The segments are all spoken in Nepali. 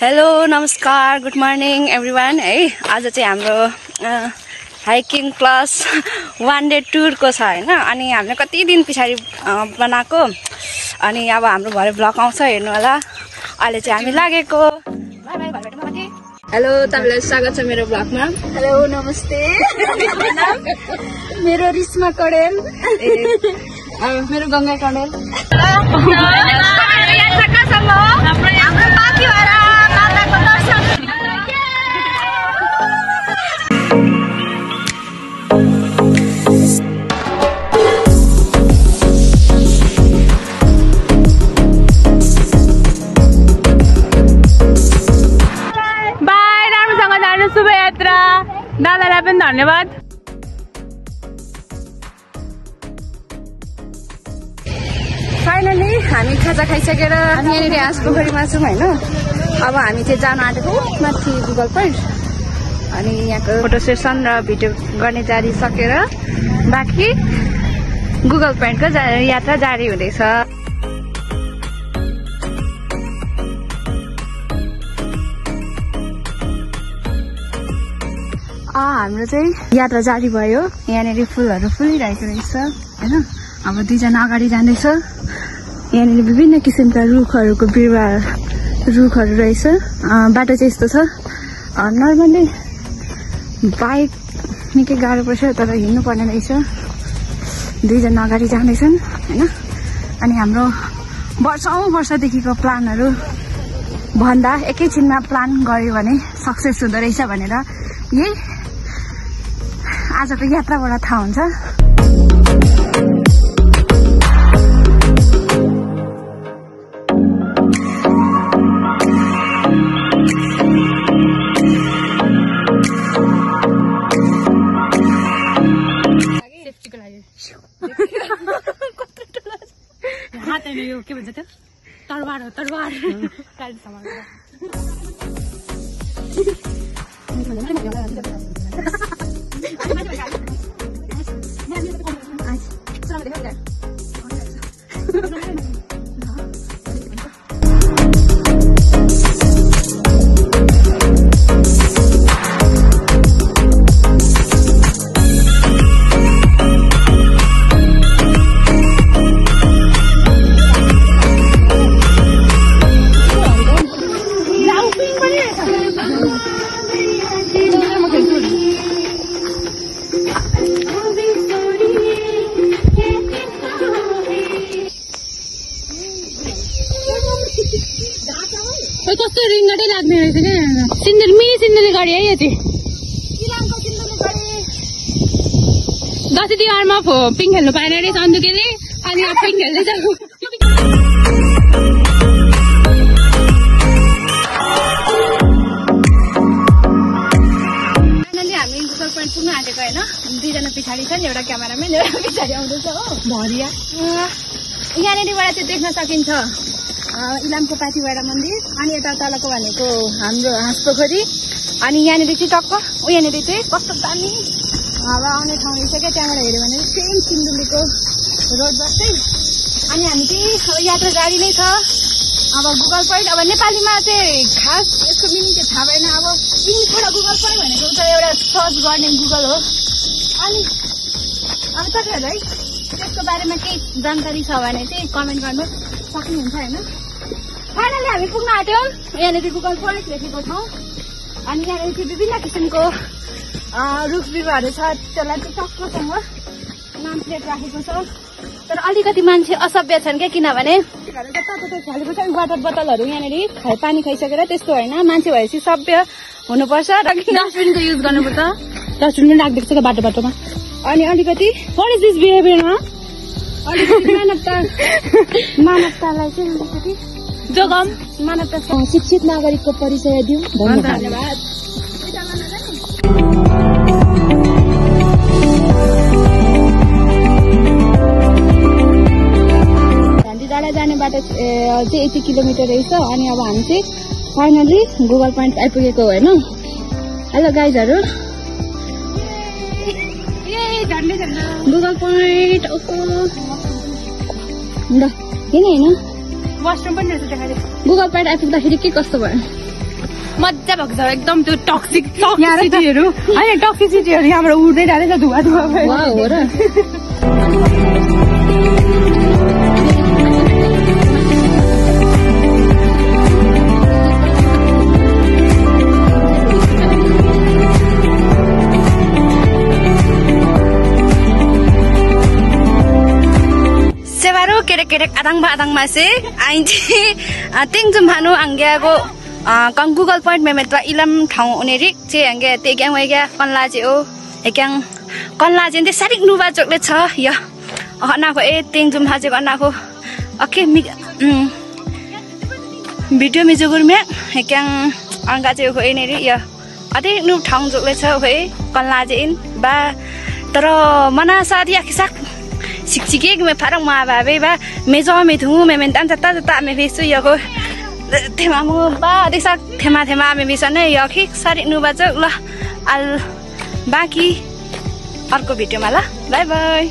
हेलो नमस्कार गुड मर्निङ एभ्रिवान है। आज चाहिँ हाम्रो हाइकिङ प्लस 1 डे टुरको छ हैन। अनि हामीले कति दिन पछाडि बनाएको अनि अब हाम्रो भरे भ्लग आउँछ हेर्नु होला। अहिले चाहिँ हामी लागेको बाइ बाइ घर भेटौँ माथि। हेलो तपाईलाई स्वागत छ मेरो भ्लगमा। हेलो नमस्ते मेरो रिस्मा कडेल मेरो गंगा कडेल। शुभयात्रा दादालाई पनि धन्यवाद। फाइनली हामी खाजा खाइसकेर यहाँनिर हाँस पोखरीमा छौँ होइन। अब हामी चाहिँ जान आँटेको माथि गुगल पोइन्ट। अनि यहाँको फोटो सेसन र भिडियो गर्ने जारी सकेर बाँकी गुगल पोइन्टको यात्रा जारी हुँदैछ। हाम्रो चाहिँ यात्रा जारी भयो। यहाँनिर फुलहरू फुलिरहेको रहेछ होइन। अब दुईजना अगाडि जाँदैछ। यहाँनिर विभिन्न किसिमका रुखहरूको बिरुवा रुखहरू रहेछ। बाटो चाहिँ यस्तो छ। नर्मली बाइक निकै गाह्रो पर्छ तर हिँड्नु पर्ने रहेछ। दुईजना अगाडि जाँदैछन् होइन। अनि हाम्रो वर्षदेखिको प्लानहरू भन्दा एकैछिनमा प्लान गऱ्यो भने सक्सेस हुँदो रहेछ भनेर यही आजको यात्राबाट थाहा हुन्छ। हातले यो के भन्छ त्यो तरवार हो तरवार कस्तो रिङ्गटै लाग्ने रहेछ क्या। सिन्देली मिनी सिन्देली गाडी है यो चाहिँ। दसैँ तिहारमा पिङ खेल्नु पाएन अरे सन्दुकेले अनि अब पिङ खेल्दैछ। फाइनली हामी गुगल पोइन्ट पुग्न आँटेको होइन। दुईजना पछाडि छन्, एउटा क्यामेराम्यान एउटा पछाडि आउँदैछ हो भरिया। यहाँनिरबाट चाहिँ देख्न सकिन्छ इलामको पाथिबाट मन्दिर अनि यता तलको भनेको हाम्रो हाँस पोखरी। अनि यहाँनिर चाहिँ टक्क यहाँनिर चाहिँ कस्तो दामी हावा आउने ठाउँ रहेछ क्या। त्यहाँबाट हेऱ्यो भने सेम सिन्धुलीको रोड जस्तै। अनि हामी चाहिँ यात्रा जारी नै छ। अब गुगल पोइन्ट अब नेपालीमा चाहिँ खास यसको मिनिङ चाहिँ थाहा भएन। अब इङ्ग्लिसबाट गुगल पोइन्ट भनेको त एउटा सर्च गर्ने गुगल हो। अनि अब तपाईँहरूलाई त्यसको बारेमा केही जानकारी छ भने चाहिँ कमेन्ट गर्नु सक्नुहुन्छ होइन। फाइनली हामी पुग्न आँट्यौँ। यहाँनिर गुगल पोइन्ट लेखेको ठाउँ। अनि यहाँनिर चाहिँ विभिन्न किसिमको रुख बिरुवाहरू छ। त्यसलाई चाहिँ टक्कसँग नाम प्लेट राखेको छ। तर अलिकति मान्छे असभ्य छन् क्या। किनभने जताततै फ्यालेको छ वाटर बोतलहरू। यहाँनिर पानी खाइसकेर त्यस्तो होइन। मान्छे भएपछि सभ्य हुनुपर्छ र डस्टबिनको युज गर्नुपर्छ। डस्टबिन पनि राखिदिएको छ क्या बाटो बाटोमा। अनि अलिकति वाट इज दिस बिहेभियरमा अलिकति मानवतालाई चाहिँ अलिकति जोगम मानवता शिक्षित नागरिकको परिचय दिउँ। धन्यवाद। डाँडा जाने बाटो चाहिँ 80 किलोमिटर रहेछ। अनि अब हामी चाहिँ फाइनली गुगल पोइन्ट आइपुगेको होइन। हेलो गाइजहरू गुगल पोइन्ट ल किन हैन वाशरूम पनि रहेछ त्यहाँ गुगल पोइन्ट आइपुग्दाखेरि के कस्तो भयो मजा भएको छ एकदम त्यो टक्सिसिटीहरू होइन टक्सिसिटीहरू यहाँबाट उड्दै जाँदैछ धुवा धुवा हो र kerek adang masih ainci ting jumhanu angge go kang Google Point memetwa ilam thang unerik che angge te kyang wega konla je o ekyang konla je de sarik nuba chokle cha ya ana ko e ting jum haje ana ko okay video mi jogur me ekyang anga je ko eneri ya ade nu thang chokle cha he konla je in ba tero mana sadi akisak siksikek me parang ma ba be ba me zo me thu me men tan ta me fesu ya ko thema mo ba desa thema me bisane ya khik sari nu ba chak la al baki arko video ma la bye bye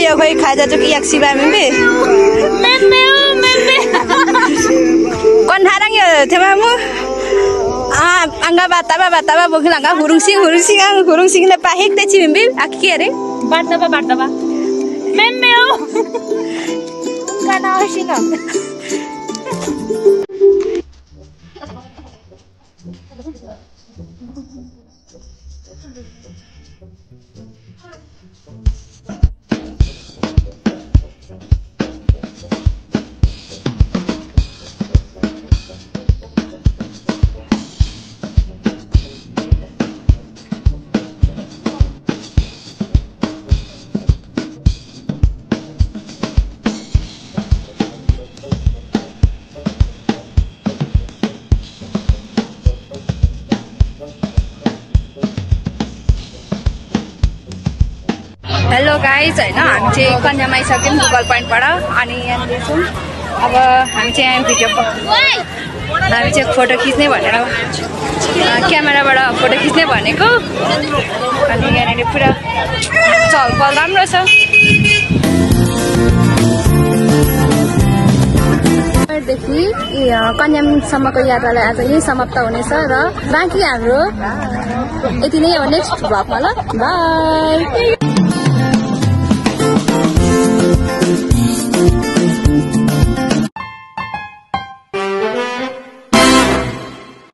yo koi khaja to ki yaksi ba membe kon harang yo themamu anga bata bokhilanga hurung sing le pahek te chi membe akki are bartaba membe kana hoshina hello guys हैन हामी चाहिँ कन्यामा आइसक्यौं गुगल पोइन्टबाट अनि यहाँ छौं अब हामी चाहिँ भिडियो हामी चाहिँ फोटो खिच्ने भनेर क्यामेराबाट फोटो खिच्ने भनेको अनि यहाँ पुरा चलपल राम्रो छ देखि कन्यामसम्मको यात्रालाई आज यही समाप्त हुनेछ र बाँकी हाम्रो यति नै हो नेक्स्ट भ्लगमा ल बाइ